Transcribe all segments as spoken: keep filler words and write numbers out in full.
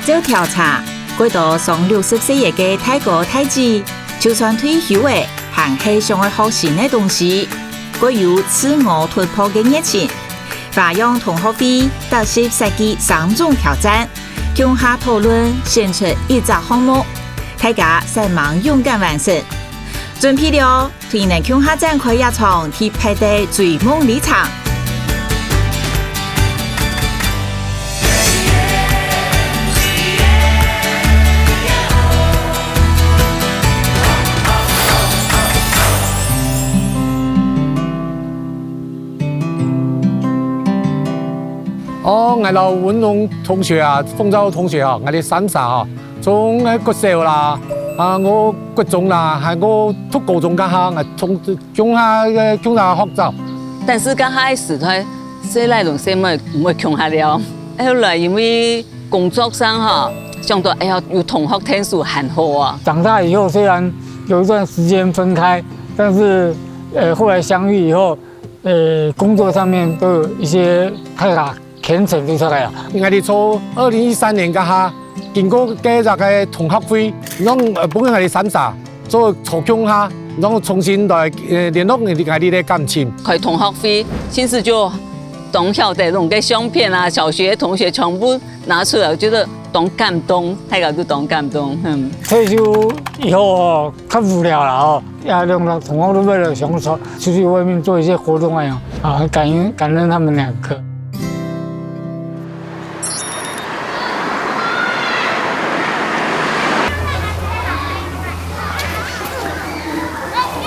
照調查，過多上六十歲个大哥大姊，就算退休了，還係想愛學新个東西，過有自我突破个熱情。花樣同學會特色設計三種挑戰，共下討論選出一隻項目，大家煞猛勇敢完成。準備了， 同你共下展開這場特別个追夢旅程。哦，𠊎摎文龍同學啊，鳳昭同學啊，𠊎兜三儕吼，從國小啦，啊，𠊎國中啦，還𠊎讀高中該下，𠊎從 共下个共下學習。但是該下个時代，細倈同細妹毋會共下尞。後來因為工作上吼，想到，哎呀，有同學𢯭手還好啊。長大以後雖然有一段時間分開，但是，呃，後來相遇以後，呃，工作上面都有一些太大 牽成就出來啊。𠊎兜在二零一三年該下，經過該隻个同學會，讓，呃，分𠊎兜三儕做，做共下，然後重新來，呃，聯絡𠊎兜个感情。開同學會，其實就當曉得，該種个相片啊，小學同學全部拿出來，我覺得當感動，大家都當感動，嗯。退休以後哦，較無聊啦哦， 啊，兩个同學都為了想說出去外面做一些活動啊，啊，很感恩，感恩他們兩個。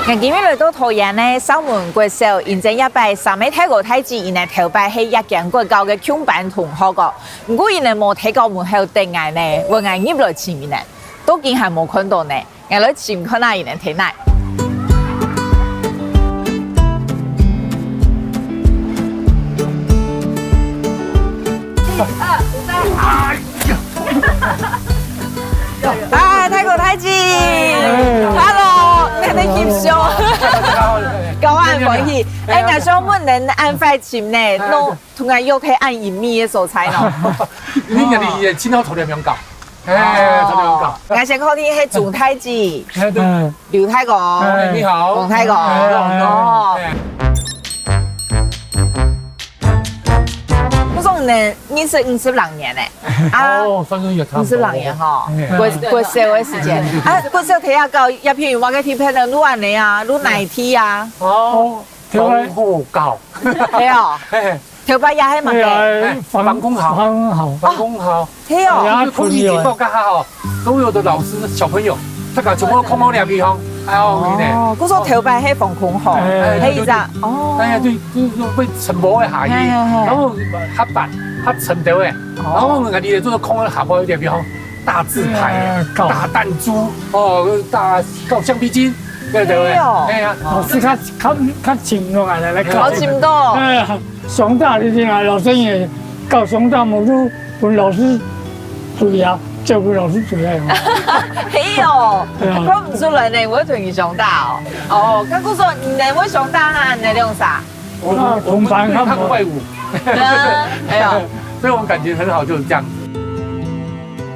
𠊎今日來到桃園呢，紹門國小，因為這擺三个大哥大姊佢等頭擺係這間國校个共班同學哦。毋過佢等無在校門口等𠊎呢，問𠊎入來尋佢等，到今還無看到呢。 𠊎來尋看啊，佢等在哪。啊，大哥大姊，Hello，你等翕相，搞恁歡喜。哎，𠊎想問恁恁快尋呢，喏，同𠊎約在恁隱祕个所在喏。你你你，盡好坐這邊搞。 哎，哦。坐這邊搞。𠊎先確定係鍾大姊、哎，對。嗯。劉大哥、哎，你好。王大哥。哎，哦。哎。𠊎想呢，認識五十零年呢。啊，哦，算是也差不多。五十零年吼，哎。國，國小个時間。啊，國小在該校，這片有麼个特別个路恁呢啊，路哪一題啊？哦，哦，對。防護校。對哦。嘿嘿。 頭擺也係麼个？哎，防，防空壕。防空壕。防空壕。係哦。哎呀，就以前到該下吼，所有的老師、小朋友，大家全部囥到這地方，哎喲，你呢？哦，故所頭擺係防空壕，哎，係一隻，對，對，對。哦。哎呀，對，就是被塵埃下去，哎，哎，哎。然後下白，下塵埃，哦。然後𠊎兜就囥到下背一點地方，大字牌，哎，搞。大彈珠，哦，大，搞橡皮筋，對不對？哎喲。哎呀。老師較，較，較輕鬆啊，來，來搞。搞輕鬆。哎呀。 上大一定啊，老師也教上大，無就分老師追啊，就分老師追啊。係哦，對啊。看毋出來呢，𠊎同你上大哦。哦，該故所你等會上大哈，你等兩儕？我，我，我們同班較不會舞。啊，哎呀。所以我們感情很好，就是這樣子。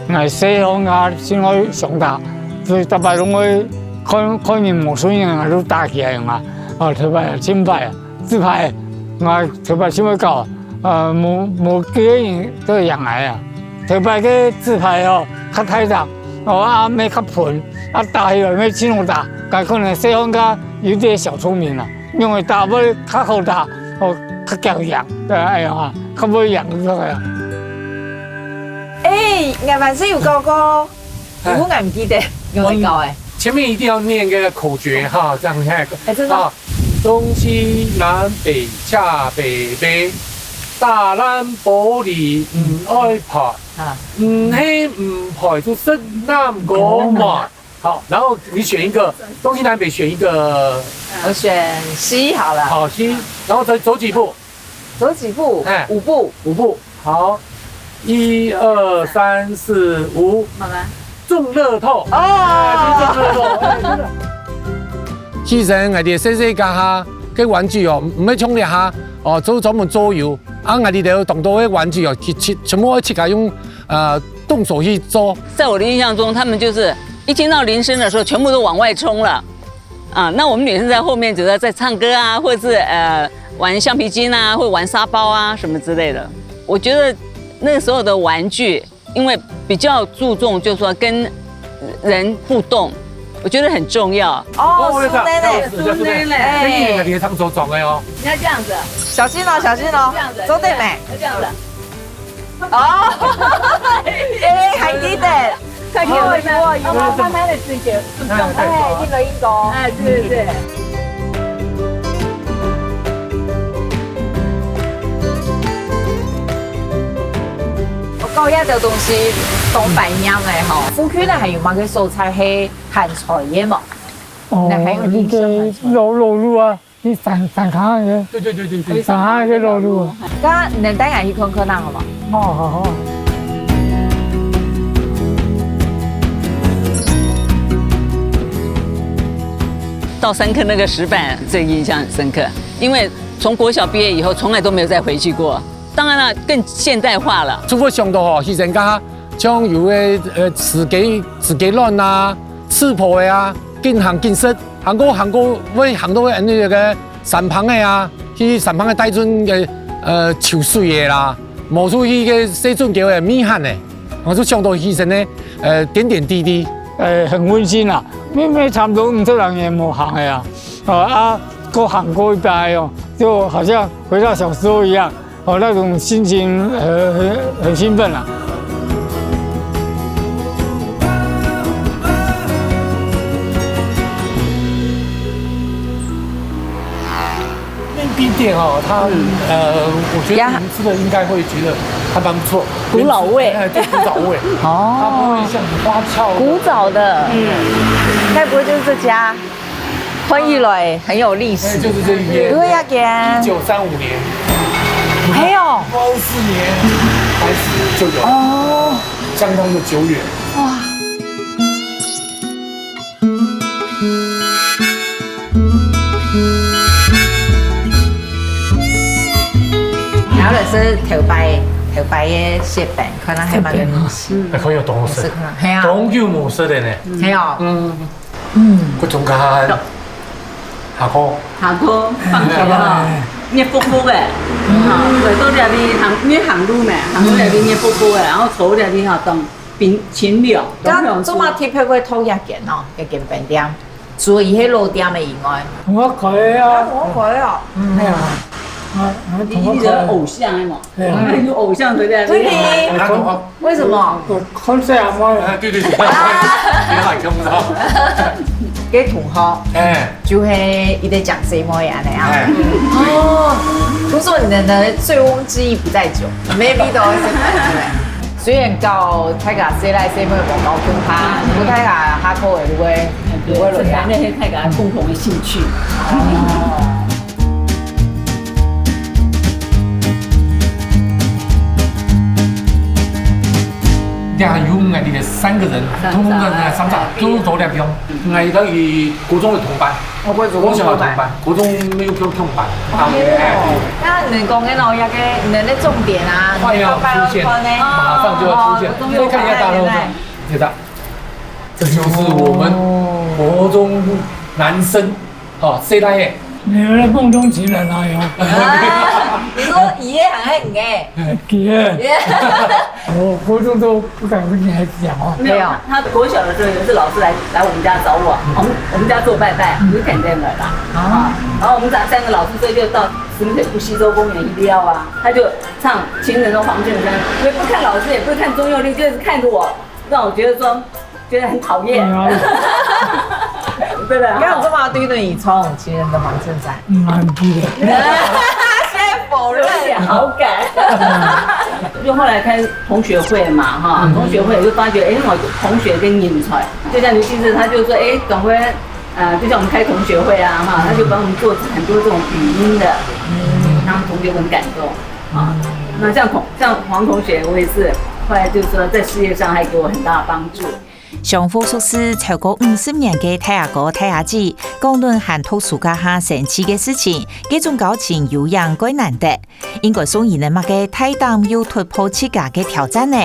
𠊎細漢啊，盡愛上大，所以逐擺攏會看，看人無順眼，𠊎就打起來嘛。哦，頭擺啊，盡歹啊，紙牌，𠊎頭擺盡會搞，呃，無，無幾個人都會贏𠊎啊。頭擺个紙牌哦，較大隻，哦，啊，乜較笨，啊，打起來乜盡好打，𠊎可能細漢个有點小聰明啊。 用个打會較好打，哦，較強贏，對，哎呀，較會贏就對了。哎，𠊎還係有搞過，不過𠊎毋記得，有來搞哎。前面一定要念一個口訣哈，這樣下一個。哎，真的。啊，東西南北恰北北，打爛玻璃毋愛拍，啊。毋係毋拍就食南瓜糜。 好，然後你選一個，東西南北選一個。我選C好了。好，C，然後再走幾步？走幾步？哎。五步。五步，好，一二三四五，媽媽。中樂透。哦。哎，中樂透，哎，真的。其實𠊎兜細細个下，个玩具哦，毋係像這下，哦，做專門桌遊，啊，𠊎兜當多个玩具哦，其，其，全部愛自家用，呃，动手去做。在我的印象中，他们就是一听到铃声的时候，全部都往外冲了。啊，那我们女生在后面，只是在唱歌啊，或者是，呃，玩橡皮筋啊，或玩沙包啊什么之类的。我觉得那个时候的玩具，因为比较注重就是说跟人互动，我觉得很重要。哦，哦，我知道，孙奶奶，这样子，这样子，孙奶奶。哎，你也别唱周庄的哦。你要这样子，小心哦，小心哦，这样子，做得没？要这样子。哦，哎，还记得。快点，哦，有哦，有哦。慢慢地自己，哎，哎，听了一个哦。哎，对对对。我搞一下这个东西，东北样的吼。附近呢还有么个所在係 鹹菜个無？哦，該還有印象鹹菜。該个老，老路啊，去山，山坑个，對對對對對。山坑个老路啊。該恁帶𠊎去看看啊，好無？哦，好，好。到三坑那个石板最印象很深刻，因为从国小毕业以后，从来都没有再回去过。当然了，更现代化了。除了想到吼，以前个 像有个，呃，自家，自家卵啊，自婆个啊，緊行緊食，行過，行過，會行到个恁呢个山旁个啊，去山旁个大圳个，呃，泅水个啦，無就去个細圳橋个米行个，我就想到以前个，呃，點點滴滴。呃，很溫馨啊，因為差不多五十人也無行个啊，啊，啊，過行過一擺哦，就好像回到小時候一樣。 哦，那種心情，呃，很，很興奮啊。面壁店哦，它，嗯。呃，我觉得你们吃的应该会觉得还蛮不错。古老味。哎，对，古早味。哦。它不会像花俏的。古早的，嗯。该不会就是这家？ 看起來很有歷史。哎，就是這一間。對呀，間。一九三五年。還有。二四年開始就有。哦。相當的久遠。哇。然後就係頭擺，頭擺个雪餅，看來還蠻有歷史。哎，很有東西。係看，係啊。當久無食个呢。係哦。嗯。 嗯。佢中間下課。下課放學吼，熱乎乎个，吼，來到這位行，因為行路嘛，行到這位熱乎乎个，然後坐這位吼，當冰清涼，當涼。該做麼特別會討這間哦，這間餅店？除了佢係老店个以外。同學開个啊。啊，同學開哦。嗯。係啊。啊，啊，同學開。你，你的偶像个嘛？係啊。有偶像在這位。對。啊，同學 為什麼？我看這樣嘛。哎，對對對，你好，你看不到。該同學，哎，就係一個講細妹恁樣啊。哎，哦，不是說你們的醉翁之意不在酒，maybe都是。雖然教大家細倈細妹無教共下，不過大家下課个就會，就會輪啊。那些大家共同的興趣。哦。 這下有𠊎兜个三個人，三儕。通通个三儕，哎，都做這樣。𠊎兜係國中个同班，哦，國中个同班。國小个同班，國中又同，同班。哦。哎，該你講个咯，該个你們个重點啊，快要出現，你慢慢看呢。馬上就要出現。哦，所以看一下大家都，哦，這個，這就是我們國中男生 哦，細倈仔。你們的夢中情人啊，有？啊，你說爺爺還是你欸？哎，爺爺。爺爺。我國中都不敢跟女孩子講話。沒有，沒有。他，他國小的時候，有一次老師來，來我們家找我，我們，我們家做拜拜，有點點了啦。啊。啊，然後我們三，三個老師，所以就到石門水庫溪洲公園一溜啊，他就唱情人的黃振山，所以不看老師，也不看鍾佑立，就是看著我，讓我覺得說， 覺得很討厭。哎呀。對不對？該有這麼對你唱情人的黃振山？嗯，蠻低的。現在否認。有點好感。就後來開同學會嘛，哈，嗯。同學會就發覺，哎，我同學跟人才，就像劉先生，他就說，哎，趕快，呃，就像我們開同學會啊，哈，他就幫我們做很多這種語音的，嗯，讓同學很感動。啊，那像同，像黃同學，我也是，後來就是說在事業上還給我很大的幫助。相互熟識超過五十年个大阿哥、大阿姊，講論還讀書該下生趣个事情，這種交情有影蓋難得。應該送你等麼个大膽又突破自家个挑戰呢？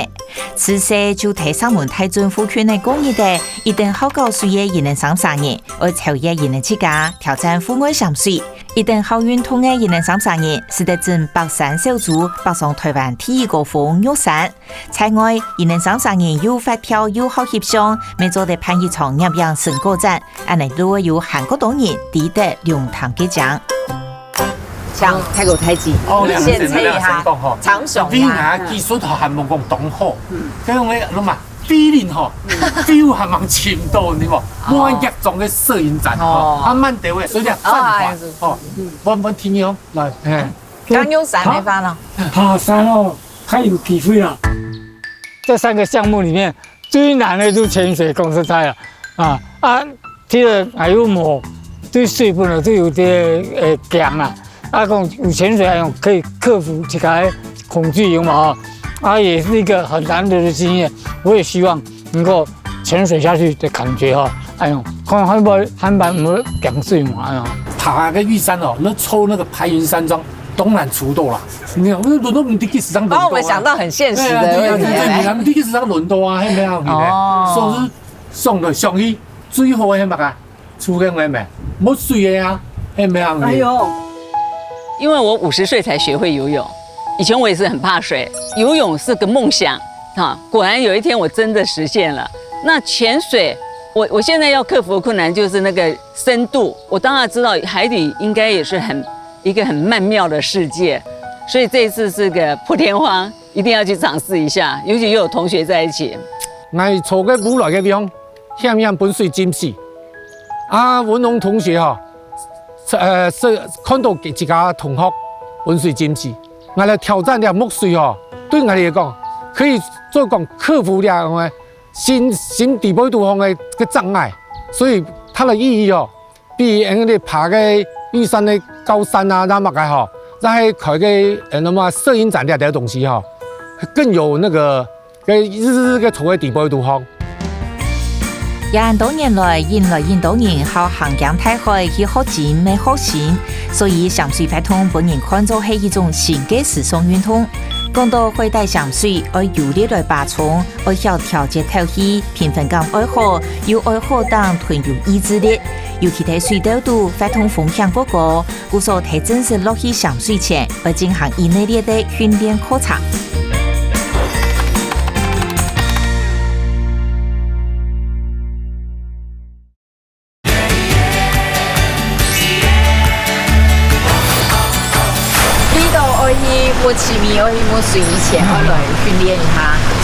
自細就在石門大圳附近个過日仔，一等好搞水个一等三儕人，愛超越一等自家，挑戰戶外潛水。一等好運動个一等三儕人，使得整北山小組北上臺灣第一高峰玉山。 在外，一等三儕人又活跳又好翕相，乜做得辦一場攝影成果展，恁呢就會有還過多人知得龍潭个靚。像泰國太極，哦，兩个人現切一下，兩个人講吼，長雄啦。比那技術吼，還無講當好，嗯。所以我們嘛，feeling吼，feel還蠻深度，你無？哦。無恁激動个攝影展吼，哦。啊，慢點个，所以講哦，飯團，哎，是，是，吼，嗯。我，我聽你哦，來，嘿。 剛用山个飯哦。爬山哦，較有體會啦。這三個項目裡面，最難的就潛水，講實在啊，啊，啊，這個還有無，對水本來就有點，呃，驚啊。啊，講有潛水，哎喲，可以克服自家的恐懼，有無？啊，也是一個很難得的經驗。我也希望 能夠潛水下去的感覺哈，哎喲，看還蠻，還蠻有感受嘛，哎喲。爬那個玉山哦，那抽那個排雲山莊，當難抽到啦。你看，那輪到毋知幾時正輪到啊。幫我們想到很現實的問題。對啊，對啊，對啊，對啊，你看，毋知幾時正輪到啊，還沒有你的。哦。所以是上的，上去最好的那個啊，抽个妹妹，沒水的啊，還沒有你。哎喲。因為我五十歲才學會游泳，以前我也是很怕水，游泳是個夢想。 哈，果然有一天我真的實現了。那潛水，我，我現在要克服的困難就是那個深度。我當然知道海底應該也是很，一個很曼妙的世界，所以這一次是個破天荒，一定要去嘗試一下，尤其又有同學在一起。𠊎坐个烏來个位，險險分水浸死。啊，文龍同學吼，呃，是看到自家同學分水浸死，𠊎來挑戰這墨水吼，對𠊎來講，可以做講克服這樣个心，心底背肚項个个障礙，所以它的意義哦，比𠊎兜爬个玉山个高山啊，那麼个吼，那還開个呃，那麼攝影展這兜東西吼，更有那個 个日日个坐个底背肚項。也恁多年來，引來恁多人好行驚大海去學潛乜學新，所以潛水活動分人看做係一種新个時尚運動。講到海底潛水，愛有力來揹衝，愛曉調節敨氣，平衡感愛好，又愛好當，同有意志力。尤其在水竇肚，活動風險過高， 故所在正式落去潛水前，愛進行一系列个訓練課程。你都愛去摸魚味，愛去摸水以前，愛來訓練一下。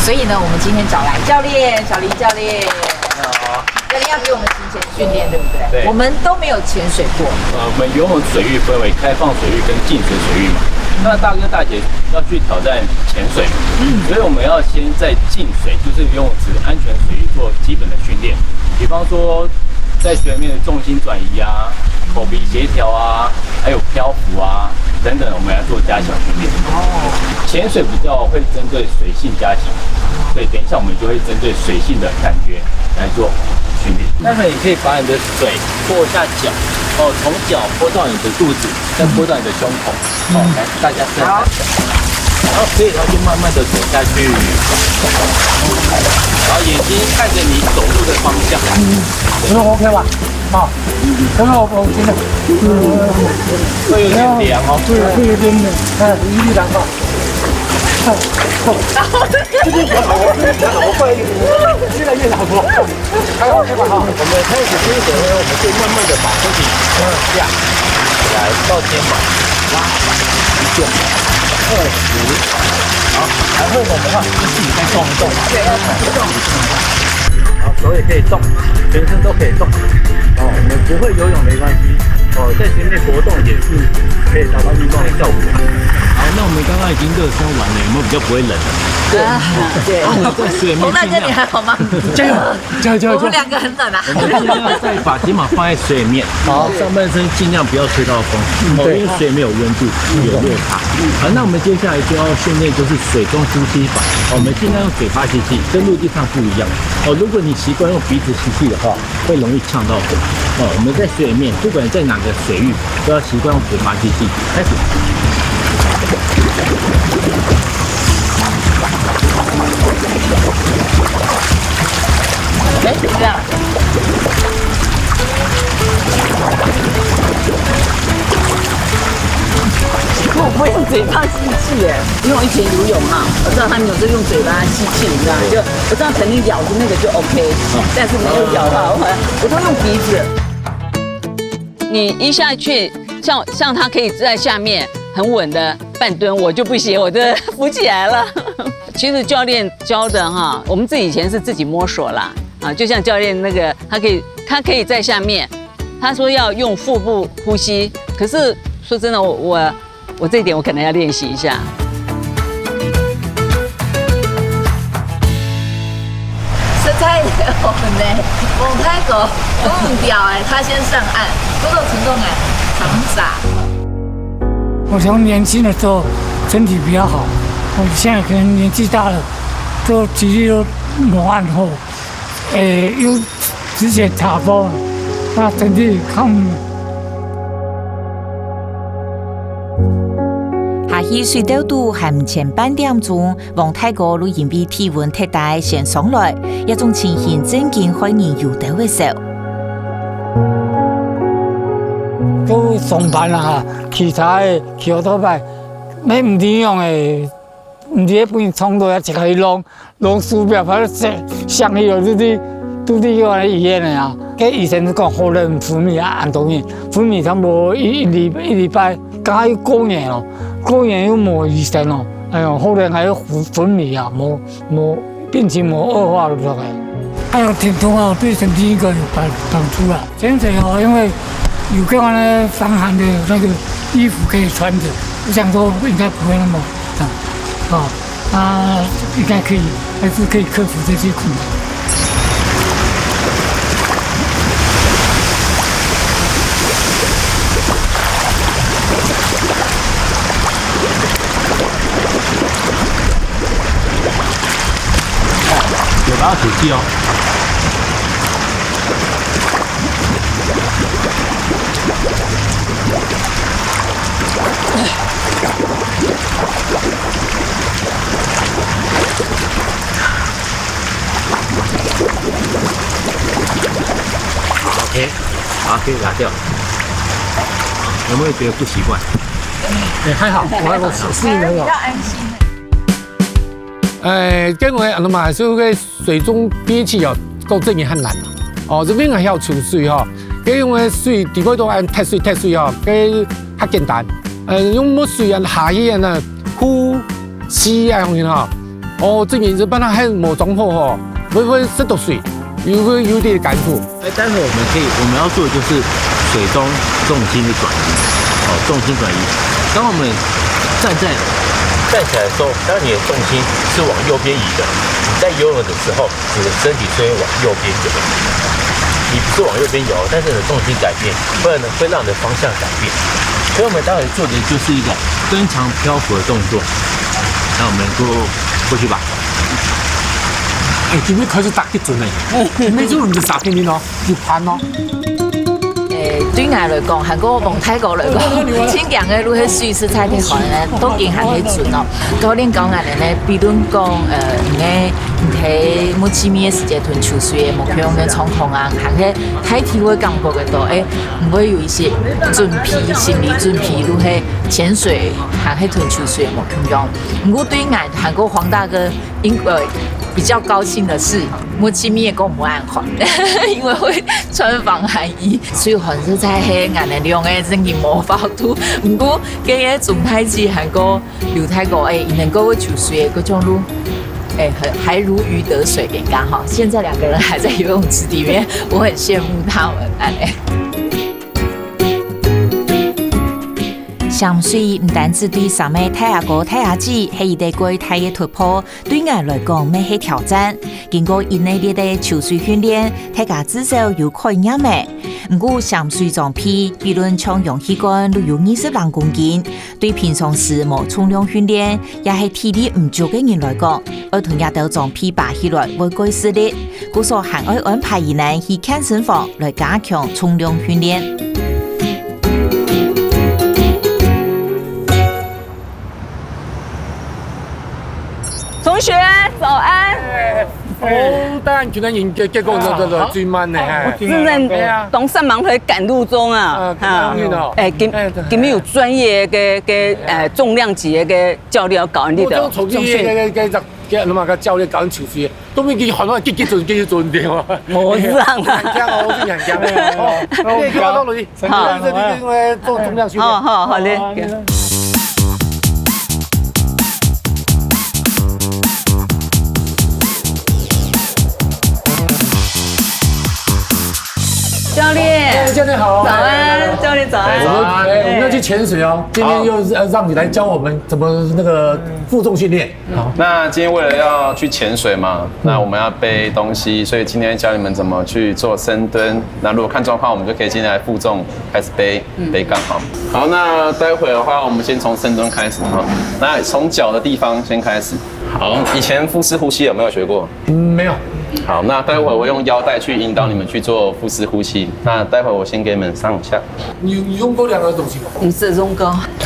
所以呢，我們今天找來教練，小林教練。你好。教練要給我們行前 訓練，對不對？對。我們都沒有潛水過。呃，我們游泳水域分為開放水域跟靜水水域嘛。那大哥大姐要去挑戰潛水嘛，嗯。所以我們要先在靜水，就是游泳池安全水域做基本的訓練。比方說，在水裡面的重心轉移啊、口鼻協調啊，還有漂浮啊等等，我們要做加強訓練。哦。潛水比較會針對水性加強，所以等一下我們就會針對水性的感覺 來做訓練。待會你可以把你的水拨一下腳，哦，從腳拨到你的肚子，再拨到你的胸口，哦，來，大家試看看。好。然後可以的話就慢慢的走下去，然後眼睛看著你走路的方向。嗯，這個OK吧？好，這個我，我覺得，嗯，會有點涼哦。對，會有點冷，哎，一定涼快。 越來越老了。還OK吧，哈。我們開始第一個呢，我們就慢慢地把身體這樣來到肩膀，拉一下，二十，好，然後我們的話就自己再動一動，對，要動一動。好，手也可以動，全身都可以動。哦，你們不會游泳沒關係，哦，在前面活動也是可以達到運動的效果。好，那我們剛剛已經熱身完了，有沒有比較不會冷了？对，啊，我们在水面尽量，洪大哥，你还好吗？加油，加油，加油，加油！我们两个很冷啊。我们尽量再把肩膀放在水面，好。上半身尽量不要吹到风，哦，对。因为水没有温度，有落差。好，那我们接下来就要训练就是水中呼吸法。哦，我们尽量用嘴巴吸气，跟陆地上不一样。哦，如果你习惯用鼻子吸气的话，会容易呛到火。哦，我们在水里面，不管在哪个水域，都要习惯用嘴巴吸气。开始。哎，这样。我不会用嘴巴吸气耶，因为我以前游泳嘛，我知道他们有时候用嘴巴吸气，你知道吗？就我知道肯定咬住那个就 OK，但是没有咬到，我好像我都用鼻子。你一下去，像像他可以在下面很稳的半蹲，我就不行，我真的浮起来了。其实教练教的哈，我们自己以前是自己摸索啦，啊，就像教练那个，他可以他可以在下面，他说要用腹部呼吸，可是说真的，我我我这一点我可能要练习一下。实在我们呢，往太过都唔掉哎，他先上岸，不过成功哎，长傻。我从年轻的时候身体比较好，我现在可能年纪大了，都体力都磨暗后，诶，又之前查埔，那身体抗下去水竇肚還毋曾半點鐘，王大哥就因為體溫忒低先上來，這種情形正經害人有兜會愁。都上班啊，騎車个，騎奧多拜，乜毋知樣个，毋知會分人撞到，也一下去挵。 挵手錶，反正想，想伊就直直，直直去醫院个啊。該醫生講喉嚨昏迷啊，恁多年，昏迷差不多一，一禮，一禮拜，剛好又過年哦，過年又無醫生哦，哎喲，後來還有昏，昏迷啊，無，無，病情無惡化就對了。還有疼痛啊，對身體應該有幫，幫助啊。潛水哦，因為有這樣的防寒的那個衣服可以穿著，我想說應該不會那麼，啊，哦。 啊，應該可以，還是可以克服這些困難。嘴巴要吐氣哦。 OK，好，可以拿掉。有没有觉得不习惯？哎，还好，我还，我适，适应得很好。比较安心。哎，跟我们马来西亚个水中憋气哦，够正经很难啊。哦，这边还要出水哈，因为水底下都按脱水脱水哈，个较简单。呃，用墨水啊下去啊，呼吸啊，用哈。 哦，这个是本来还无装好吼，会，会吸到水，有个，有点感触。哎，待会我们可以，我们要做的就是水中重心的转移，哦，重心转移。当我们站在，站起来的时候，当你的重心是往右边移的，你在游泳的时候，你的身体是会往右边移的。你不是往右边游，但是你的重心改变，不然呢，会让你的方向改变。所以我们待会做的就是一个增强漂浮的动作。那我们就过去吧。哎，今天开始打得准呢，今天就毋使啥天天哦，有伴哦。誒，對𠊎來講，還過王大哥來講，盡驚个就係水實在忒寒咧，都驚還係準哦。教練教𠊎等呢，比論講，呃，你个，你个目前个時節同泅水个目標个狀況啊，還係大體會感覺得到，誒，毋會有一些準備，心理準備，就係潛水還係同泅水个目標樣。毋過對𠊎還過黃大哥，因，呃，比較高興的是，目前也講無恁寒，因為會穿防寒衣，所以寒實在係𠊎等兩個正經無法度。毋過，今日鍾太子還過劉大哥，誒，能夠會泅水个，各種路，誒，還，還如魚得水，感覺哈。現在兩個人還在游泳池裡面，我很羨慕他們，哎。潛水毋單止對三个大阿哥、大阿姊係一個蓋大个突破，對𠊎來講乜係挑戰。經過一系列个泅水訓練，大家至少有概念了。毋過潛水裝備，比論像氧氣罐都有二十零公斤，對平常時無重量訓練，也係體力毋足个人來講，愛同這兜裝備揹起來會蓋食力。 故所還愛安排佢等去健身房來加強重量訓練。同學，早安。哦，當然今天人結，結果那個，那個最慢的，哎。真的，對啊。當煞猛在趕路中啊。啊，趕路哦。哎，今，哎，對。今日有專業个，个，呃，重量級个教練教你的。我從，從你个，个，个，个，那麼个教練教你泅水。 都已經喊到急急轉，急急轉，對嗎？無這樣啦。很強哦，我是很強的。哦，你看到了，你，好。這是你另外做重量訓練。好，好，好嘞。好，教練。哎，教練好。早安，教練早安。我們，哎，我們要去潛水哦。今天又是要讓你來教我們怎麼那個負重訓練。 好。那今天為了要去潛水嘛，那我們要背東西，所以今天教你們怎麼去做深蹲。那如果看狀況，我們就可以今天來負重開始背，背槓哈。好，那待會的話，我們先從深蹲開始哈。那從腳的地方先開始。好，以前腹式呼吸有沒有學過？嗯，沒有。好，那待會我用腰帶去引導你們去做腹式呼吸。那待會我先給你們上一下。你，你用過兩個東西嗎？你是用過。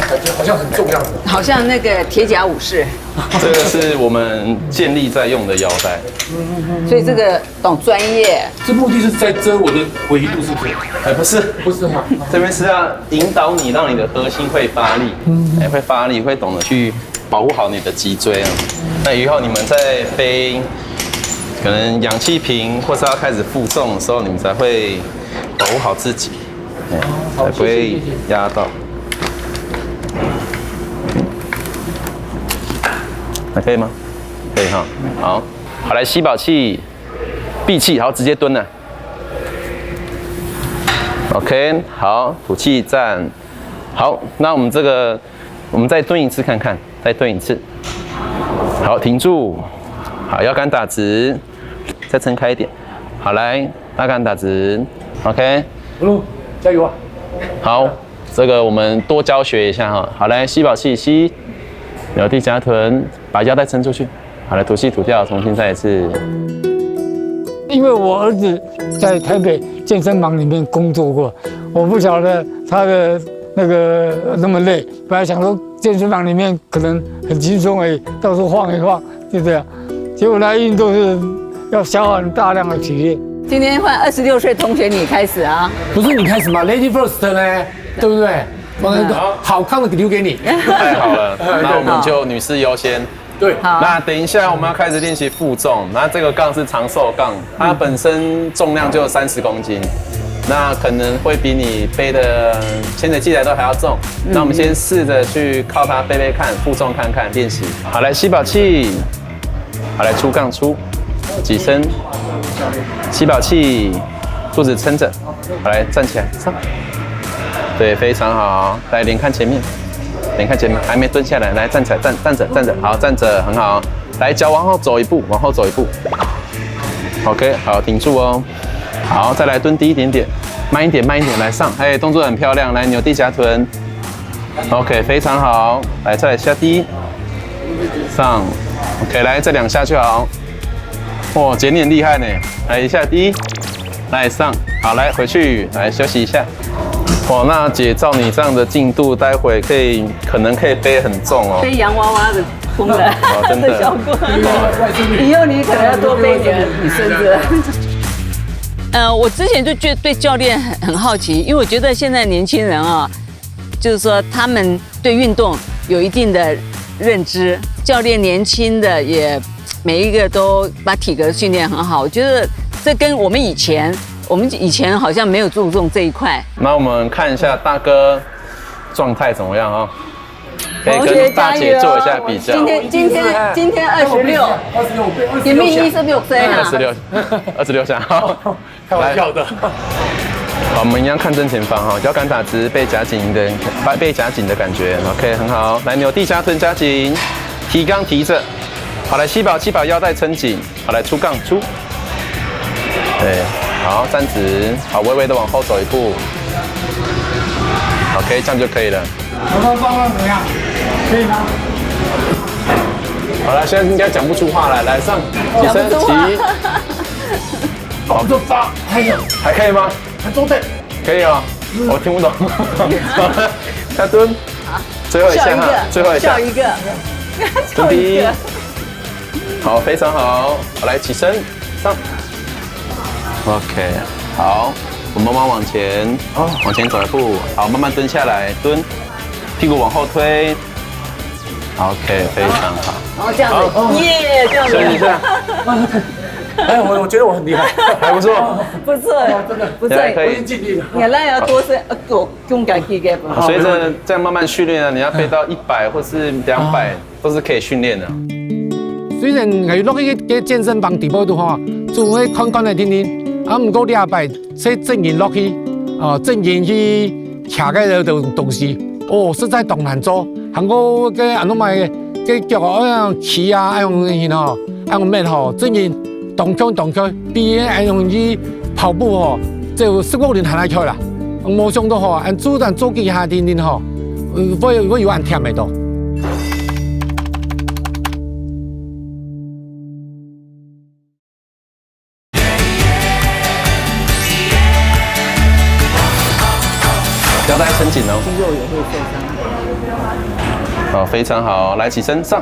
感覺好像很重樣子。好像那個鐵甲武士。 這個是我們健力在用的腰帶。所以這個當專業。這目的是在遮我的維度，是不是？哎，不是，不是嗎？這邊是要引導你，讓你的核心會發力，哎，會發力，會懂得去保護好你的脊椎啊。那以後你們在背可能氧氣瓶，或是要開始負重的時候，你們才會保護好自己。 哎，才不會壓到。還可以嗎？可以哈。好，好，來，吸飽氣，閉氣，好，直接蹲了。OK，好，吐氣，站。好，那我們這個，我們再蹲一次看看，再蹲一次。好，停住。好，腰桿打直，再撐開一點。好，來，腰桿打直。OK。加油啊！好，這個我們多教學一下哈。好，來，吸飽氣，吸，扭地夾臀，把腰帶撐出去。好，來，吐氣吐掉，重新再一次。因為我兒子在台北健身房裡面工作過，我不曉得他的那個那麼累，本來想說健身房裡面可能很輕鬆而已，到處晃一晃，就這樣。結果來運動是要消耗很大量的體力。今天換二十六歲同學你開始啊。不是你開始嗎？Lady first 呢，對不對？我們好，好看的留給你。太好了，那我們就女士優先。對。好。那等一下我們要開始練習負重，那這個槓是長壽槓，它本身重量就三十公斤，那可能會比你背的潛水器材都還要重。那我們先試著去靠它背背看，負重看看，練習。好，來，吸飽氣。好，來，出槓出，起身，吸飽氣，肚子撐著。好，來，站起來，上。對，非常好。來，臉看前面，臉看前面，還沒蹲下來，來，站起來，站，站著，站著，好，站著，很好。來，腳往後走一步，往後走一步。OK，好，停住哦。好，再來蹲低一點點，慢一點，慢一點，來，上。哎，動作很漂亮，來，扭地夾臀。OK，非常好。來，再來下低，上。OK，來，再兩下就好。哇，姐你很厲害呢。來，一下低，來，上。好，來，回去，來，休息一下。哇，那姐照你這樣的進度，待會可以，可能可以背很重哦。背洋娃娃的功能，哦，真的。的效果。以後你可能要多背點，你孙子。呃，我之前就觉得对教练很，很好奇，因为我觉得现在年轻人啊，就是说他们对运动有一定的认知，教练年轻的也每一个都把体格训练很好，我觉得这跟我们以前，我们以前好像没有注重这一块。那我们看一下大哥状态怎么样啊？可以跟大姐做一下比较。今天，今天，今天二十六，你们二十六岁哈。二十六，二十六下，好。开玩笑的。好，我们一样看正前方哈，腰杆打直，背夹紧的，背夹紧的感觉，OK，很好。来，扭地下蹲夹紧，提肛提着。好，来吸饱气，把腰带撑紧。好，来出杠出。对，好，站直，好，微微的往后走一步。OK，这样就可以了。我说状况怎么样？可以吗？好了，现在应该讲不出话来，来上，起身，起。我说发，还有还可以吗？还中等。可以哦，我听不懂。下蹲，最后一下哈，最后一下笑，一个，蹲低。好，非常好，好，来起身，上。OK，好，我们慢慢往前，哦，往前走一步，好，慢慢蹲下来，蹲，屁股往后推。OK，非常好。然后这样子，耶，这样子，休息一下。哎，我我觉得我很厉害，还不错，不错，真的不错，现在可以。尽力了。原来要多是呃，我用感激给。所以这这样慢慢训练啊，你要飞到一百或是两百，都是可以训练的。虽然我有落去个健身房底部都吼，做个看看个定定，啊，毋过禮拜才正经落去，哦，正经去徛个个东东西，哦，实在當難做。還過个安怎買个腳啊，愛用企啊，愛用迄吼，愛用咩吼，正經當強當強，比个愛用去跑步吼，就十五年還來強啦。無想到吼，安做但做幾下定定吼，會會有安忝个到。 腰带撑紧哦。肌肉也会受伤。好，非常好，来起身上。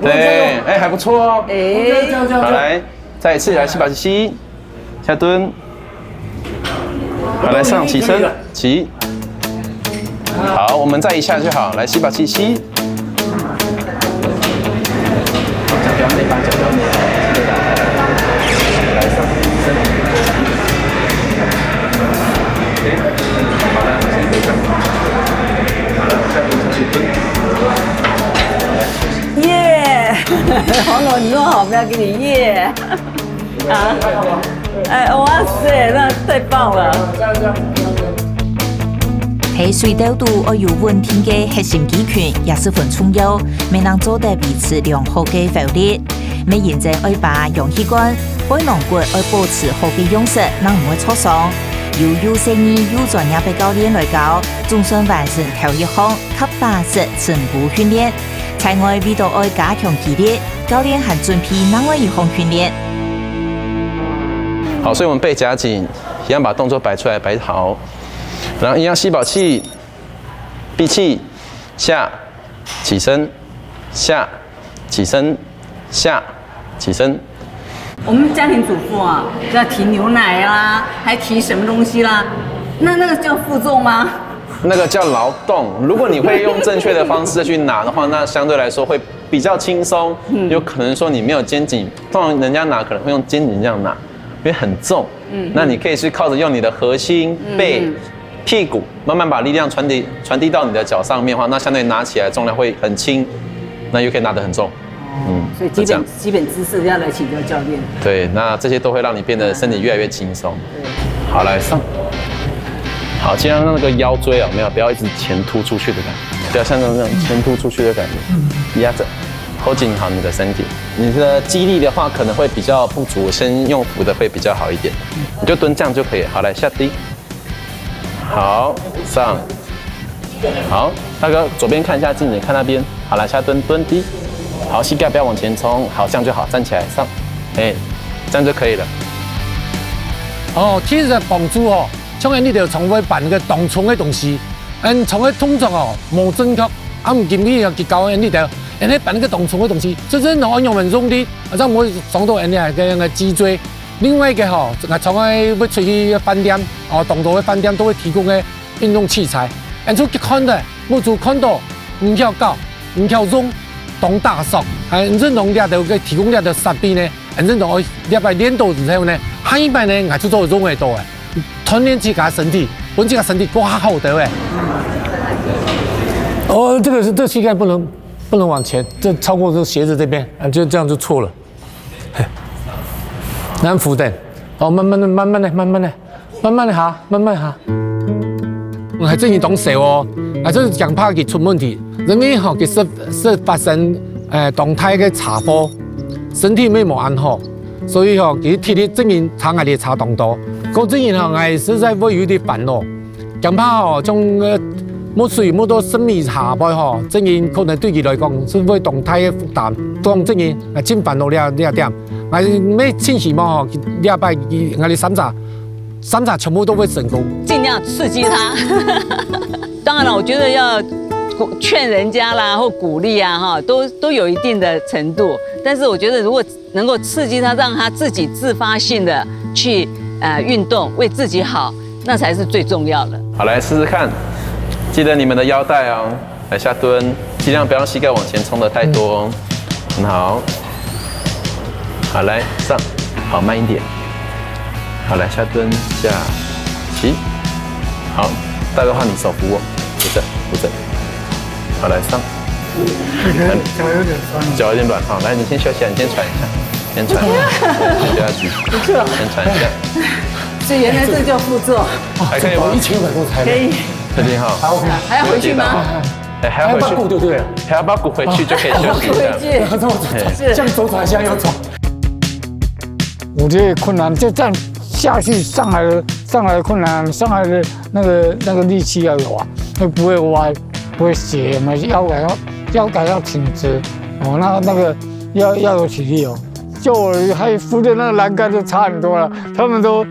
对，哎，还不错哦。哎，好，来，再一次来吸饱气，下蹲。好，来上起身，起。好，我们再一下就好，来吸饱气，吸。耶！好冷哦，不要给你耶！啊，哎，哇塞，那太棒了！在水道肚愛有穩定个核心肌群也十分重要，才能做得維持良好个浮力。乜認真愛把氧氣罐、背囊骨愛保持好个樣式，正毋會著傷。由有細膩又專業个教練來教，總算完成頭一項踏花式深呼訓練。在外為著愛加強肌力，教練還準備另外一項訓練。好，所以我们背夹紧，一样把动作摆出来，摆好，然后一样吸饱气，闭气，下，起身，下，起身，下，起身。我们家庭主妇啊，要提牛奶啦，还提什么东西啦？那那个叫负重吗？那个叫劳动。如果你会用正确的方式去拿的话，那相对来说会比较轻松。有可能说你没有肩颈，通常人家拿可能会用肩颈这样拿，因为很重。那你可以是靠着用你的核心、背、屁股，慢慢把力量传递传递到你的脚上面的话，那相对拿起来重量会很轻，那又可以拿得很重。嗯，所以基就这样本基本知识要来请教教练。对，那这些都会让你变得身体越来越轻松。好，来上。好，尽量让那个腰椎啊，没有，不要一直前凸出去的感觉，不要像那种前凸出出去的感觉，压着，hold紧好你的身体。你的肌力的话，可能会比较不足，先用扶的会比较好一点。你就蹲这样就可以。好，来下低。好，上。好，大哥，左边看一下镜子，看那边。好，来下蹲，蹲低。好，膝盖不要往前冲，好，这样就好，站起来上。哎，这样就可以了。哦，其实帮助哦，像恁呢就常会办个当重个东西，嗯，常个动作哦，无正确，啊，毋经意啊，去搞恁呢就，恁呢办个当重个东西，真正哦，用很用力，啊，这样毋会伤到恁呢个个脊椎。另外一个吼，我常个会出去饭店，哦，当多个饭店都会提供个运动器材，恁出去看的，目珠看到，毋晓搞，毋晓用，当打爽，哎，恁正用这个提供这个设备呢。 反正我礼拜练到之后呢，下一摆呢，我就做用得到哎，锻炼自家身体，分自家身体过好得哎。哦，这个是这膝盖不能不能往前，这超过这鞋子这边，啊，就这样就错了。嘿，难扶的，哦，慢慢的，慢慢的，慢慢的，慢慢下，慢慢下。嗯，還真个當愁哦，還真係驚怕佢出問題，因為吼，佢係，係發生，呃，當大个車禍，身體乜無恁好，所以吼，佢體力真个差𠊎个車當多。講真个吼，𠊎實在會有點煩惱，驚怕吼，像，呃， 沒水，沒到十米下背吼，真个可能對佢來講係會當大个負擔。講真个，𠊎盡煩惱這，這點。𠊎乜盡希望吼，這擺佢，𠊎个三儕，三儕全部都會成功。盡量刺激他。當然了，我覺得要鼓，勸人家啦，或鼓勵啊，哈，都，都有一定的程度。但是我覺得，如果能夠刺激他，讓他自己自發性地去，呃，運動，為自己好，那才是最重要的。好，來試試看，記得你們的腰帶哦。來下蹲，盡量不要膝蓋往前衝得太多哦。很好。好，來，上。好，慢一點。好，來，下蹲，下，起。好，大哥換你手扶我，扶正，扶正。好，來，上。腳有點酸。腳有點軟，好，來，你先休息啊，你先喘一下。 先喘一下，先不要急，不错。先喘一下。所以原來這叫副作。還可以嗎？一千五百公尺。可以。確定哈？還OK。還要回去嗎？哎，還要回去。還要把它顧就對了。還要把它顧回去就可以休息一下。顧回去。這樣走起來像要走。我覺得困難，就這樣下去上來的，上來的困難，上來的那個，那個力氣要有啊，就不會歪，不會斜，我們腰桿要，腰桿要挺直，哦，那，那個要，要有體力哦。 就我還扶的那個欄杆就差很多了，他們都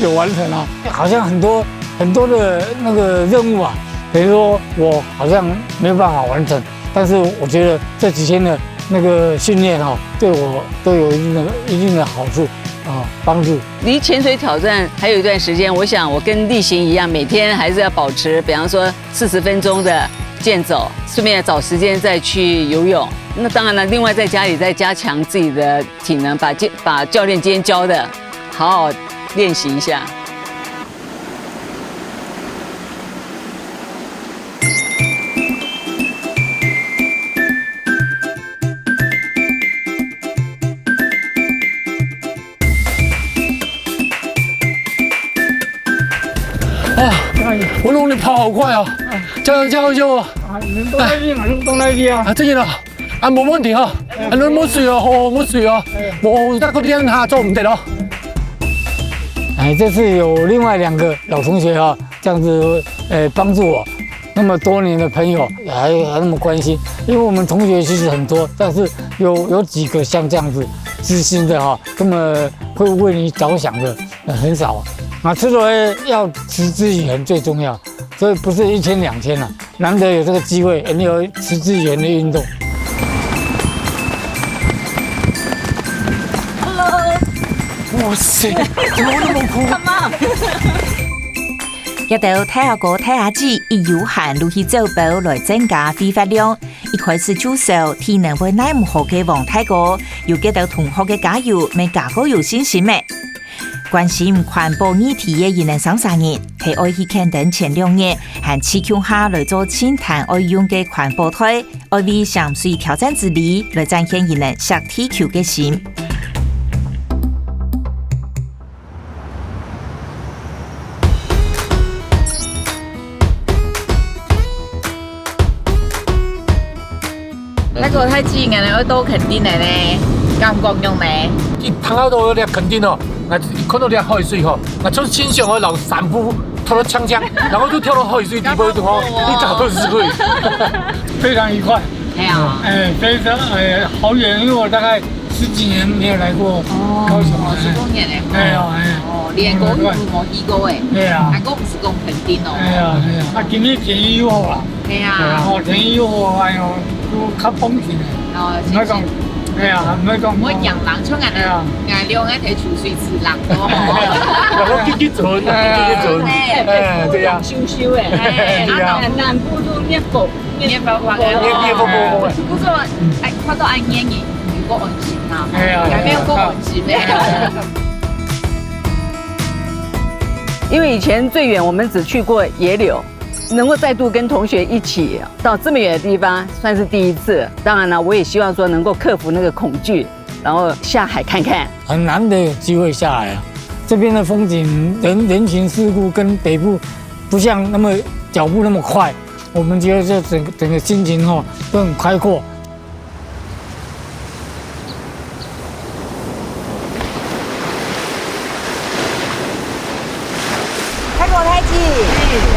有完成了。好像很多，很多的那個任務啊，等於說我好像沒有辦法完成，但是我覺得這幾天的那個訓練哦，對我都有一定的，一定的好處啊，幫助。離潛水挑戰還有一段時間，我想我跟立行一樣，每天還是要保持，比方說四十分鐘的健走，順便找時間再去游泳。那當然了，另外在家裡再加強自己的體能，把健，把教練今天教的好好練習一下。 啊，我攏你跑好快哦！加油，加油，加油！啊，你們都在這邊啊，都在這邊啊。啊，這裡了。啊，沒問題哈。啊，你沒水哦，吼，沒水哦。我再過兩下做毋得哦。哎，這次有另外兩個老同學哈，這樣子，呃，幫助我。那麼多年的朋友還，還那麼關心，因為我們同學其實很多，但是有，有幾個像這樣子知心的哈，那麼會為你著想的，呃，很少。啊，這個要持之以恆最重要，所以不是一天兩天了，難得有這個機會，你有持之以恆的運動。Hello。哇塞，怎麼那麼酷？Come on。這兜大阿哥大阿姊一有閒就去走步來增加肺活量，一開始就瘦，體能會耐毋好个王大哥，有這兜同學个加油，乜加過有信心咩。 關心環保議題个一連三儕人，係愛去墾丁前兩日，還去共下來做淨灘愛用个環保袋，愛為潛水挑戰之旅來展現一連惜地球个心。 大哥，大姊，𠊎兜愛到墾丁了呢，感覺仰呢？一聽到這墾丁哦，𠊎一看到這海水吼，𠊎就盡想愛摎衫褲脫到淨淨，然後就跳到海水底背肚吼，一搞就死鬼。非常愉快。哎呀，哎，非常，哎，好遠，因為我大概十幾年沒有來過高雄了。哦，十多年了。哎呀，哎呀。哦，連高雄都沒去過哎。對啊。還講毋係講墾丁哦。哎呀，哎呀，啊，今天天氣又好啊。 係啊。哦，天氣又好，哎喲，又較放心了。哦，毋會講，係啊，毋會講。毋會驚冷，像𠊎兜，哎呀。𠊎兩個在泅水池冷到吼。然後激激沉，哎呀。激激沉，哎，對呀。咻咻的。哎，對呀。啊，南部都熱火，熱火火的。熱，熱火火火的。不過，哎，看到恁熱，你有夠安心啊。哎呀。還沒有夠安心呢。因為以前最遠我們只去過野柳， 能夠再度跟同學一起到這麼遠的地方，算是第一次。當然了，我也希望說能夠克服那個恐懼，然後下海看看。很難得有機會下來啊，这边的风景人人情世故跟北部不像那么脚步那么快，我们觉得这整个整个心情吼都很开阔。太公太子，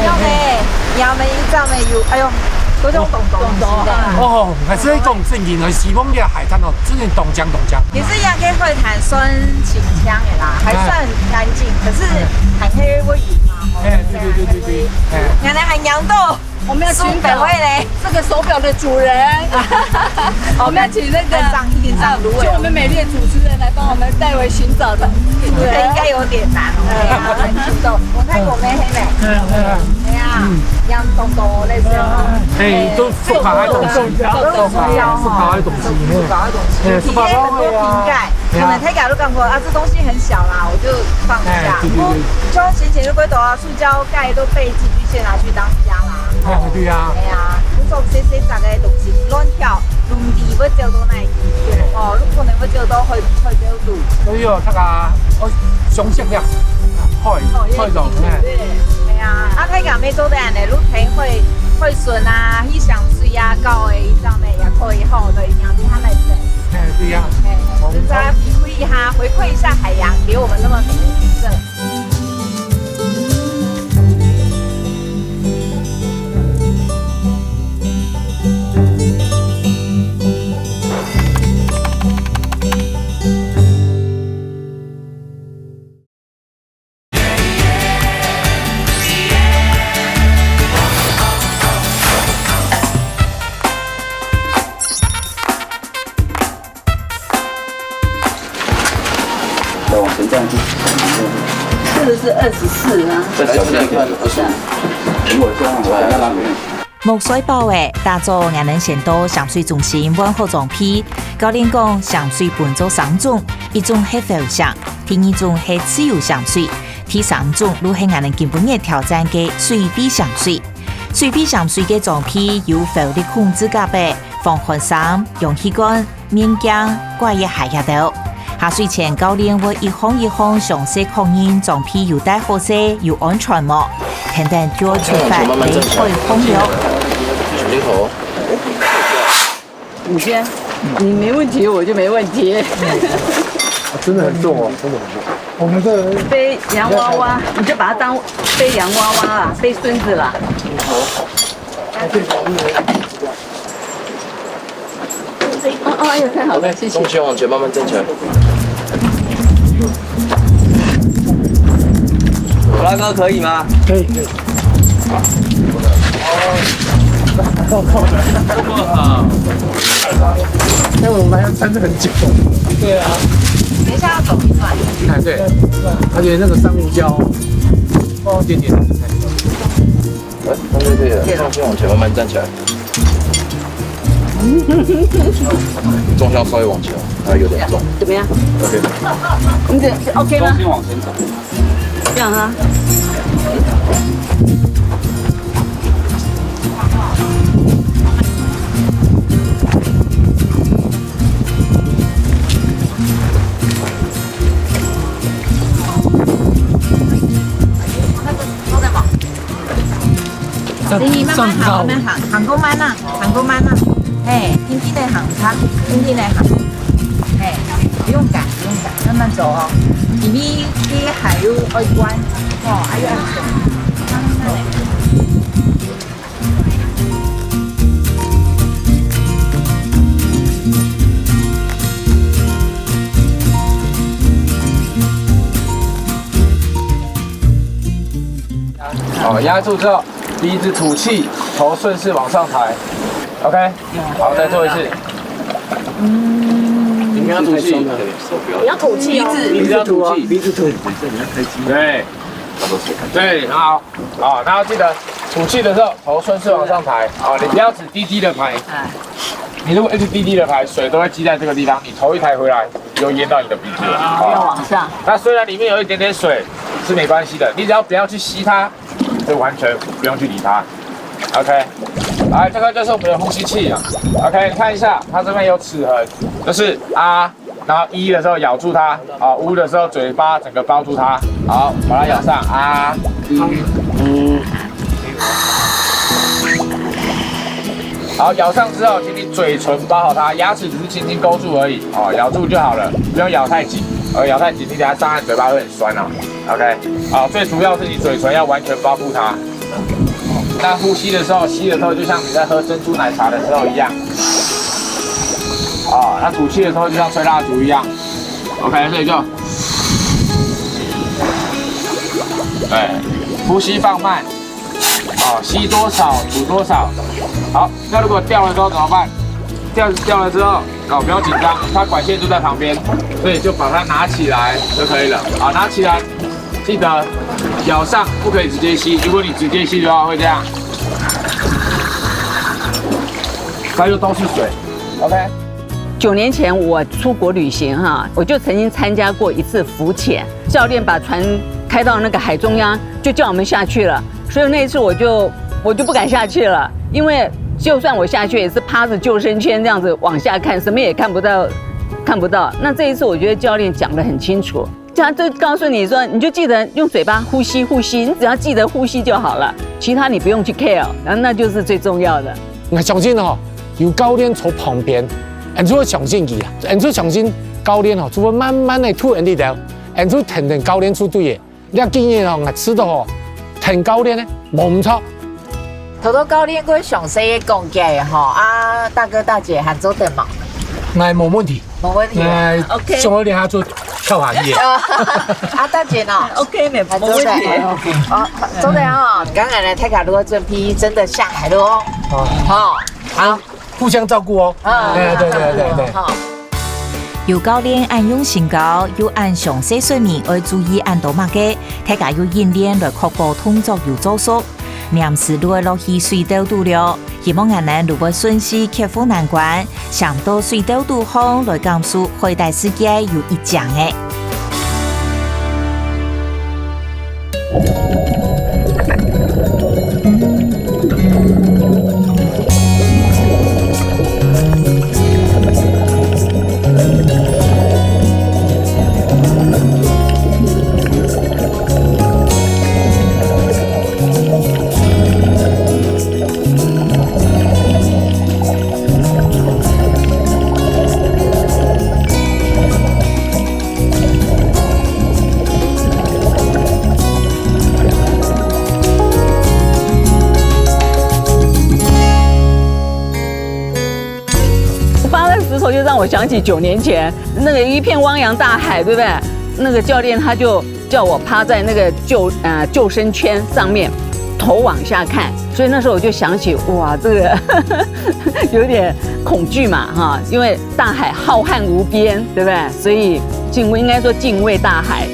用个，你们一早没有，哎呦，都种东东西的。哦，还是一种正经的，希望这海滩哦，真的东江东江。其实应该会谈算清香的啦，还算干净，可是还可以喂鱼嘛，吼。哎，对对对对对，哎。原来还养到。我们要寻找嘞，这个手表的主人。我们要请那个上一点上芦苇就我们美丽的主持人来帮我们代为寻找的。这个应该有点难哦。对啊，很激动。我看过没黑妹？哎呀，哎呀，哎呀，养东东类似哦。哎，都是爬在东西，都是塑胶是爬在东西，塑胶的东西，哎，是爬底下很多瓶到位啊。盖，可能大家都看过啊，这东西很小啦，我就放一下。哎对对对不过就像先前就会走啊，塑胶盖都被寄居蟹拿去当家啦。哎，对呀。哎呀，你说这些这个东西乱跳，轮地会走到哪里？哦，如果能够走到会会走路。所以哦，那个哦，雄性的，坏坏种哎。对，哎呀，啊，太阳没做的呢，露天会会顺啊，去想水啊，搞的一张呢也可以吼，对，让他来整。哎，对呀。哎，就是要体会一下，回馈一下海洋给我们那么美的景色。再往前站一步。这个是二十四啊。再小心一点，不是。等我一下，我等下拉给你。木水包仔，打早𠊎等先到潛水中心換好裝備。教練講，潛水分做三種，一種係浮潛，第二種係自由潛水，第三種就係𠊎等今晡日挑戰个水肺潛水。水肺潛水个裝備有浮力控制甲仔、防寒衫、氧氣罐、 面鏡、掛个鞋仔兜。下水前教練會一項一項詳細確認裝備有帶好勢，有安全無，等等就愛出發離開荒島。小心頭。你先，你没问题，我就没问题。真的很重哦，真的很重。我们这背洋娃娃，你就把它当背洋娃娃啦，背孙子啦。哦哦，哎呦，太好了，谢谢。重心往前慢慢站起来。虎拉哥可以吗？可以可以。那我们还要撑很久。等一下要走一段。哎，对，而且那个上面要一点点。哎，那对对对，重心往前慢慢站起来。重心稍微往前，还有点重。怎么样？ OK。你这 OK 吗？先往前走。这样啊。所以慢慢行，慢慢行，行过慢啊，行过慢啊。嘿，轻轻的行，他轻轻的行。嘿，不用赶，不用赶，慢慢走哦。因为这还有外观，哦，还有安全。慢慢来。 好，压住之后，鼻子吐气，头顺势往上抬。OK，好，再做一次。你要吐气，你要吐气哦。你要吐气，鼻子吐。对，对，很好。好，大家记得吐气的时候，头顺势往上抬。好，你不要只低低的抬。你如果一直低低的抬，水都会积在这个地方，你头一抬回来，就淹到你的鼻子了。要往上。那虽然里面有一点点水，是没关系的，你只要不要去吸它，就完全不用去理它。OK，来，这个就是我们的呼吸器啊。OK，你看一下，它这边有齿痕，就是啊，然后一的时候咬住它，啊，呜的时候嘴巴整个包住它。好，把它咬上，啊，嗯，嗯。好，咬上之后，请你嘴唇包好它，牙齿只是轻轻勾住而已，哦，咬住就好了，不用咬太紧，呃，咬太紧，你等下上岸嘴巴会很酸哦。OK，好，最主要是你嘴唇要完全包覆它。那呼吸的时候，吸的时候就像你在喝珍珠奶茶的时候一样。哦，那吐气的时候就像吹蜡烛一样。OK，所以就，对，呼吸放慢。哦，吸多少吐多少。好，那如果掉了之后怎么办？掉掉了之后，哦，不要紧张，它管线就在旁边，所以就把它拿起来就可以了。好，拿起来，记得咬上不可以直接吸，如果你直接吸的话会这样，它就都是水。OK。九年前我出国旅行哈，我就曾经参加过一次浮潜，教练把船开到那个海中央，就叫我们下去了。所以那一次我就我就不敢下去了，因为就算我下去也是趴着救生圈这样子往下看，什么也看不到，看不到。那这一次我觉得教练讲得很清楚，他就告诉你说，你就记得用嘴巴呼吸呼吸，你只要记得呼吸就好了，其他你不用去 care，然后那就是最重要的。𠊎相信吼，有教练在旁边，俺就相信佢啊，俺就相信教练吼，就會慢慢的渡俺里頭，俺就聽聽教练就對个。這幾年吼，𠊎知道吼，聽教練呢，無毋著。頭頭教練佢詳細个講解吼，啊，大哥大姐還做得無？哎，無問題。無問題。哎，OK。上了兩下就跳下去。啊，大姐呢？ OK，没還做得。OK。哦，做得哦。剛剛呢，大家如果準備真的下海了哦。哦。好。互相照顧哦。啊，對對對對對。好。有教練恁用心教，又恁詳細說明愛注意恁多麼个，大家有演練來確保動作有做熟。黏時就愛落去水竇肚了，希望恁樣就會順序克服難關，上到水竇肚項來感受海底世界有一靚个。 我发那个石头就让我想起九年前那个一片汪洋大海，对不对？那个教练他就叫我趴在那个救呃救生圈上面，头往下看，所以那时候我就想起，哇，这个有点恐惧嘛哈，因为大海浩瀚无边，对不对？所以敬畏，应该说敬畏大海。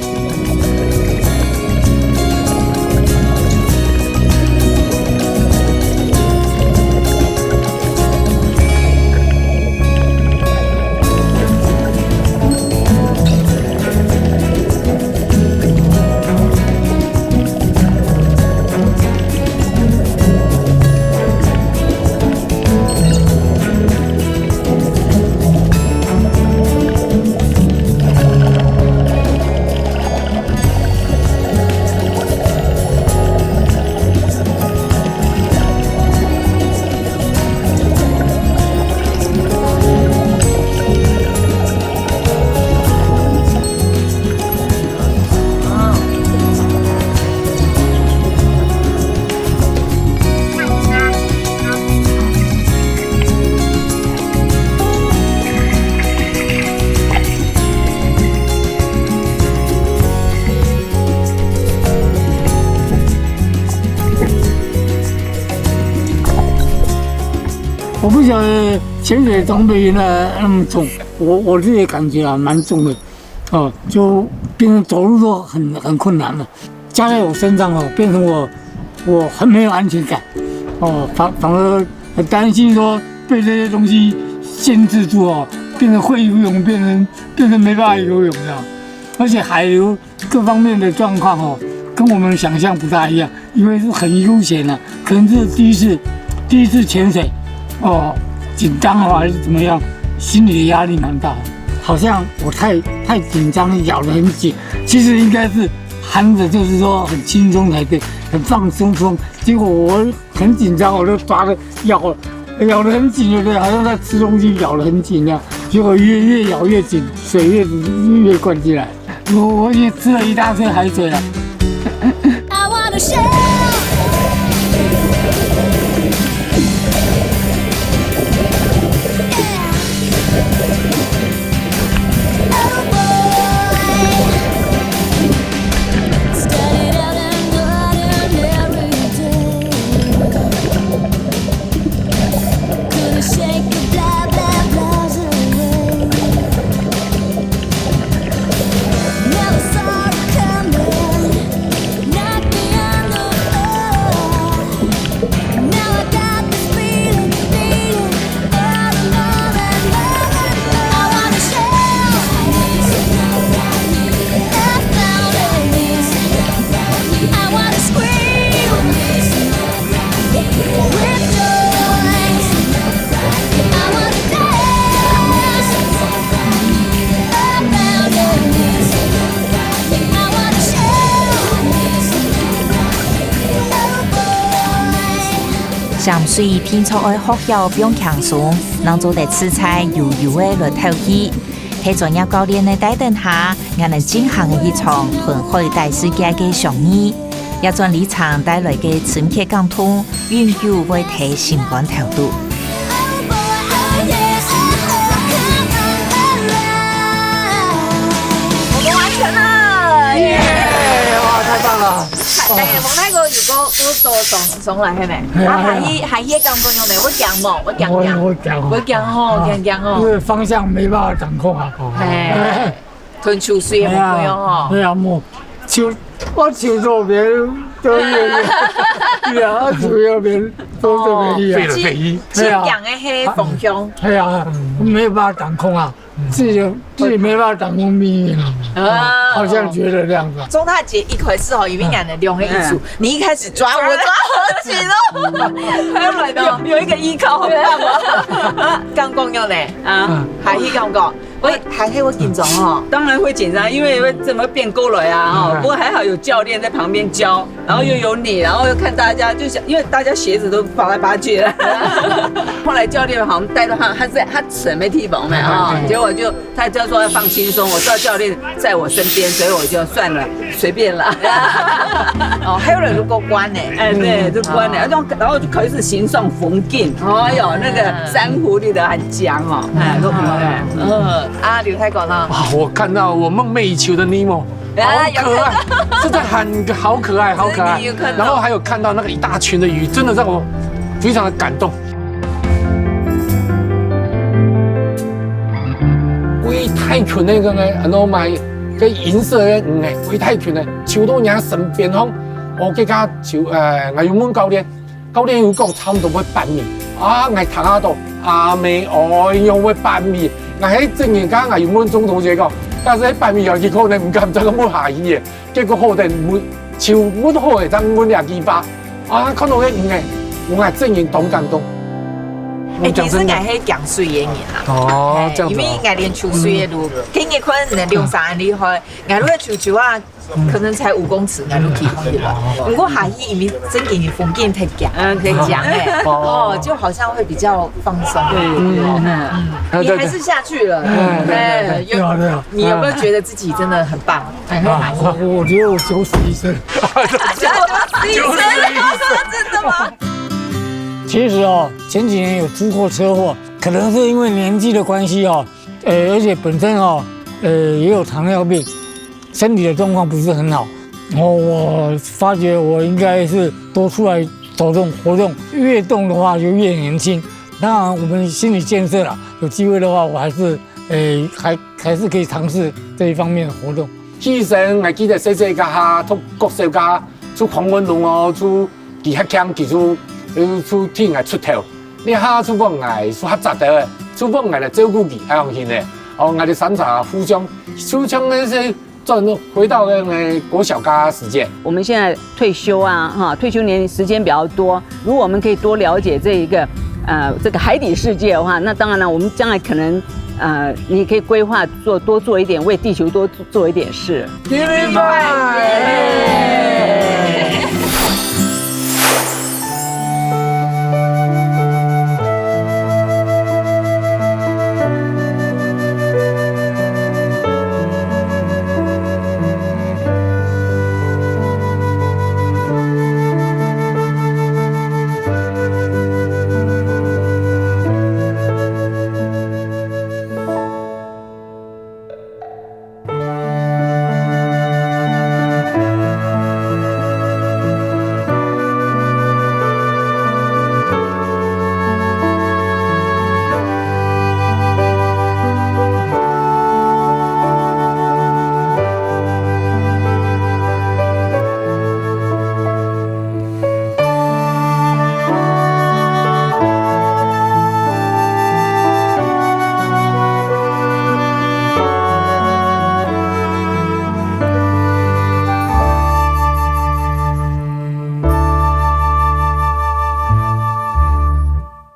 我不晓得潜水装备原来那么重，我我自己感觉啊蛮重的，哦，就变成走路都很很困难了，加在我身上哦，变成我我很没有安全感，哦，反反而很担心说被这些东西限制住哦，变成会游泳，变成变成没办法游泳这样，而且海流各方面的状况哦，跟我们想象不大一样，因为是很悠闲啊，可能这是第一次第一次潜水，哦，紧张哦还是怎么样，心里的压力蛮大的。好像我太太紧张，咬得很紧，其实应该是含着，就是说很轻松才对，很放松松。结果我很紧张，我就抓着咬，咬得很紧，对不对？好像在吃东西，咬得很紧一样。结果越越咬越紧，水越越灌进来。我我已经吃了一大堆海水了。潛水定著愛學曉放輕鬆，正做得自在悠悠仔來敨氣。在專業教練个帶領下，𠊎等進行了一場同海底世界个相遇。這段旅程帶來个親切感動，永久會在心肝頭肚。成功完成了！耶！哇，太棒了！哎，蒙太哥有夠有多爽爽來，係無？哎呀，啊，還有還有感覺樣呢？會驚無？會驚驚？會會驚哦。會驚哦，啊，驚驚哦。因為方向沒辦法掌控啊。哦。哎，吞口水也無會哦，吼。哎呀，莫，手，我手左邊，就越遠，對啊，我手右邊，都這個一樣。飛了飛一。真驚个係方向。哎呀，沒有辦法掌控啊。 自己的自己沒辦法掌控命運啊，啊，好像覺得這樣子啊。鍾大姐一開始哦，因為兩個人兩個一組，嗯。你一開始抓我抓好緊哦，後來呢，有一個依靠，很棒哦。啊，感覺樣呢？啊。嗯。還是感覺？喂，還係會緊張哦。當然會緊張，因為會這麼變過來啊，哦，嗯。不過還好有教練在旁邊教。 然後又有你，然後又看大家，就想，因為大家鞋子都拔來拔去的。後來教練好像帶到他，他在他什麼地方沒有啊？嗯，嗯。結果就他就說要放輕鬆，我知道教練在我身邊，所以我就算了，隨便了。哦，還有人都過關呢。哎，對，就關了，然後然後就開始行上風景，哎呦，那個珊瑚綠的很強哦，哎，都不會。嗯，啊，劉太管呢？啊，我看到我夢寐以求的尼莫。 啊，好可愛，有看到。真的很好可愛，好可愛。真的有看到。然後還有看到那個一大群的魚，真的讓我非常的感動。歸大群那個呢，然後買个銀色的魚呢，歸大群呢，就到人身邊吼。哦，這個就，呃，𠊎有問教練， 教練有講差不多會半米。啊，𠊎聽下到，阿姆哦，仰會半米？𠊎係真人家，𠊎有問鍾同學講，但是係半米啊，佢可能毋敢再問下去耶。結果好等問，就問好个，正問兩句吧。啊，看到个魚呢，𠊎真人當感動。哎，其實𠊎係驚水个人啊。哦，哎，這樣子哦。因為𠊎連泅水个路，天天可能兩三里開，𠊎如果泅泅啊， 可能才五公尺，𠊎都起不起來。不過下去因為真的風景太靚，嗯，太靚哎，哦。哦，就好像會比較放鬆。對，對，嗯，嗯。你還是下去了，嗯，對，對，對。有，對啊，對啊。你有沒有覺得自己真的很棒？很會爬山？啊，我，我覺得我九死一生。九死一生？真的嗎？其實哦，前幾年有出過車禍，可能是因為年紀的關係哦，呃，而且本身哦，呃，也有糖尿病， 身體的狀況不是很好。然後我發覺我應該是多出來走動活動，越動的話就越年輕。當然，我們心理建設啦，有機會的話，我還是，誒，還，還是可以嘗試這一方面的活動。其實𠊎記得細細个下，讀國小个，就孔文龍哦，就佢較強，佢就，呃，就替𠊎出頭。這下就講𠊎就較值得，就講𠊎來照顧佢，恁樣形呢。哦，𠊎兜三儕互相，就像該兜 轉回到那個國小个時間。我們現在退休啊，哈，退休年齡時間比較多，如果我們可以多了解這一個，呃，這個海底世界的話，那當然了，我們將來可能，呃，你可以规划做，多做一点，为地球多做一点事。Give it five！